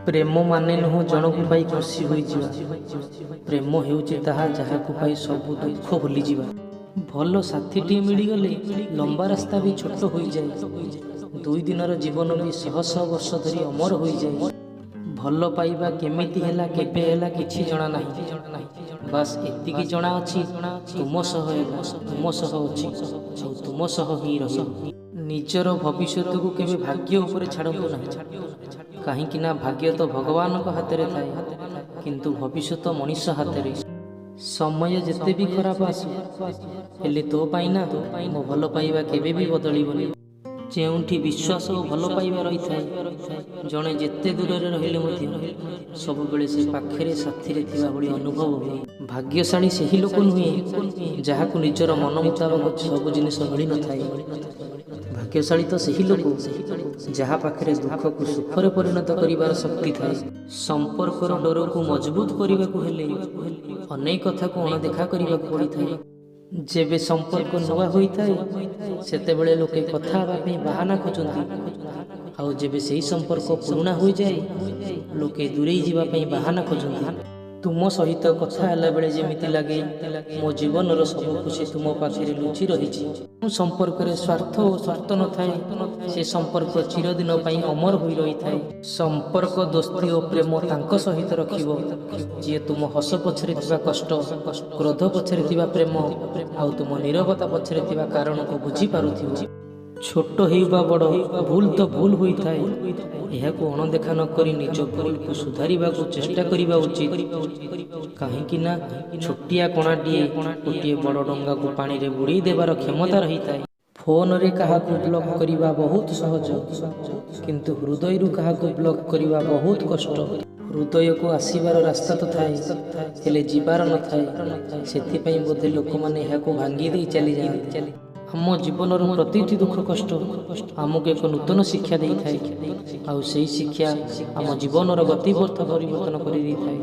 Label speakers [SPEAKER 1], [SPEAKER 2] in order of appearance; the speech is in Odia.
[SPEAKER 1] ପ୍ରେମ ମାନେ ନୁହଁ ଜଣକୁ ପାଇ ଖୁସି ହୋଇଯିବା। ପ୍ରେମ ହେଉଛି ତାହା, ଯାହାକୁ ପାଇ ସବୁ ଦୁଃଖ ଭୁଲିଯିବା। ଭଲ ସାଥୀଟିଏ ମିଳିଗଲେ ଲମ୍ବା ରାସ୍ତା ବି ଛୋଟ ହୋଇଯାଏ, 2 ଦିନର ଜୀବନ ବି ଶହ ଶହ ବର୍ଷ ଧରି ଅମର ହୋଇଯାଏ। ଭଲ ପାଇବା କେମିତି ହେଲା, କେବେ ହେଲା, କିଛି ଜଣା ନାହିଁ। ବାସ୍, ଏତିକି ଜଣା ଅଛି, ତୁମ ସହ ହେଲା, ତୁମ ସହ ଅଛି ଆଉ ତୁମ ସହ ହିଁ ରହିବ। ନିଜର ଭବିଷ୍ୟତକୁ କେବେ ଭାଗ୍ୟ ଉପରେ ଛାଡ଼ନ୍ତୁ ନାହିଁ, କାହିଁକି ନା ଭାଗ୍ୟ ତ ଭଗବାନଙ୍କ ହାତରେ ଥାଏ, କିନ୍ତୁ ଭବିଷ୍ୟତ ମଣିଷ ହାତରେ। ସମୟ ଯେତେ ବି ଖରାପ ଆସୁ, ହେଲେ ତୋ ପାଇଁ ନା ମୋ ଭଲ ପାଇବା କେବେ ବି ବଦଳିବନି। ଯେଉଁଠି ବିଶ୍ୱାସ ଓ ଭଲ ପାଇବା ରହିଥାଏ, ଜଣେ ଯେତେ ଦୂରରେ ରହିଲେ ମଧ୍ୟ ସବୁବେଳେ ସେ ପାଖରେ ସାଥିରେ ଥିବା ଭଳି ଅନୁଭବ ହୁଏ। ଭାଗ୍ୟଶାଳୀ ସେହି ଲୋକ ନୁହେଁ, ଯାହାକୁ ନିଜର ମନ ମୁତାବକ ସବୁ ଜିନିଷ ମିଳିନଥାଏ। ଭାଗ୍ୟଶାଳୀ ତ ସେହି ଲୋକ, ଯାହା ପାଖରେ ଦୁଃଖକୁ ସୁଖରେ ପରିଣତ କରିବାର ଶକ୍ତି ଥାଏ। ସମ୍ପର୍କର ଡୋରକୁ ମଜବୁତ କରିବାକୁ ହେଲେ ଅନେକ କଥାକୁ ଅଣଦେଖା କରିବାକୁ ପଡ଼ିଥାଏ। ଯେବେ ସମ୍ପର୍କ ନୂଆ ହୋଇଥାଏ, ସେତେବେଳେ ଲୋକେ କଥା ହେବା ପାଇଁ ବାହାନା ଖୋଜନ୍ତି, ଆଉ ଯେବେ ସେହି ସମ୍ପର୍କ ପୁରୁଣା ହୋଇଯାଏ, ଲୋକେ ଦୂରେଇ ଯିବା ପାଇଁ ବାହାନା ଖୋଜନ୍ତି। ତୁମ ସହିତ କଥା ହେଲାବେଳେ ଯେମିତି ଲାଗେ, ମୋ ଜୀବନର ସବୁ ଖୁସି ତୁମ ପାଖରେ ଲୁଚି ରହିଛି। ଯେଉଁ ସମ୍ପର୍କରେ ସ୍ୱାର୍ଥ ଓ ସର୍ତ୍ତ ନଥାଏ, ସେ ସମ୍ପର୍କ ଚିରଦିନ ପାଇଁ ଅମର ହୋଇ ରହିଥାଏ। ସମ୍ପର୍କ, ଦୋସ୍ତି ଓ ପ୍ରେମ ତାଙ୍କ ସହିତ ରଖିବ, ଯିଏ ତୁମ ହସ ପଛରେ ଥିବା କଷ୍ଟ, କ୍ରୋଧ ପଛରେ ଥିବା ପ୍ରେମ ଆଉ ତୁମ ନୀରବତା ପଛରେ ଥିବା କାରଣକୁ ବୁଝିପାରୁଥିବ। ଛୋଟ ହେଉ ବା ବଡ଼, ଭୁଲ ତ ଭୁଲ ହୋଇଥାଏ। ଏହାକୁ ଅଣଦେଖା ନ କରି ନିଜ ଭୁଲକୁ ସୁଧାରିବାକୁ ଚେଷ୍ଟା କରିବା ଉଚିତ, କାହିଁକି ନା ଛୋଟିଆ କଣାଟିଏ ଗୋଟିଏ ବଡ଼ ଡଙ୍ଗାକୁ ପାଣିରେ ବୁଡ଼େଇ ଦେବାର କ୍ଷମତା ରହିଥାଏ। ଫୋନରେ କାହାକୁ ବ୍ଲକ୍ କରିବା ବହୁତ ସହଜ, କିନ୍ତୁ ହୃଦୟରୁ କାହାକୁ ବ୍ଲକ୍ କରିବା ବହୁତ କଷ୍ଟ। ହୃଦୟକୁ ଆସିବାର ରାସ୍ତା ତ ଥାଏ, ହେଲେ ଯିବାର ନଥାଏ। ସେଥିପାଇଁ ବୋଧେ ଲୋକମାନେ ଏହାକୁ ଭାଙ୍ଗି ଦେଇ ଚାଲିଯାଆନ୍ତି। ଆମ ଜୀବନର ପ୍ରତିଟି ଦୁଃଖ କଷ୍ଟ ଆମକୁ ଏକ ନୂତନ ଶିକ୍ଷା ଦେଇଥାଏ, ଆଉ ସେହି ଶିକ୍ଷା ଆମ ଜୀବନର ଗତିପଥ ପରିବର୍ତ୍ତନ କରିଦେଇଥାଏ।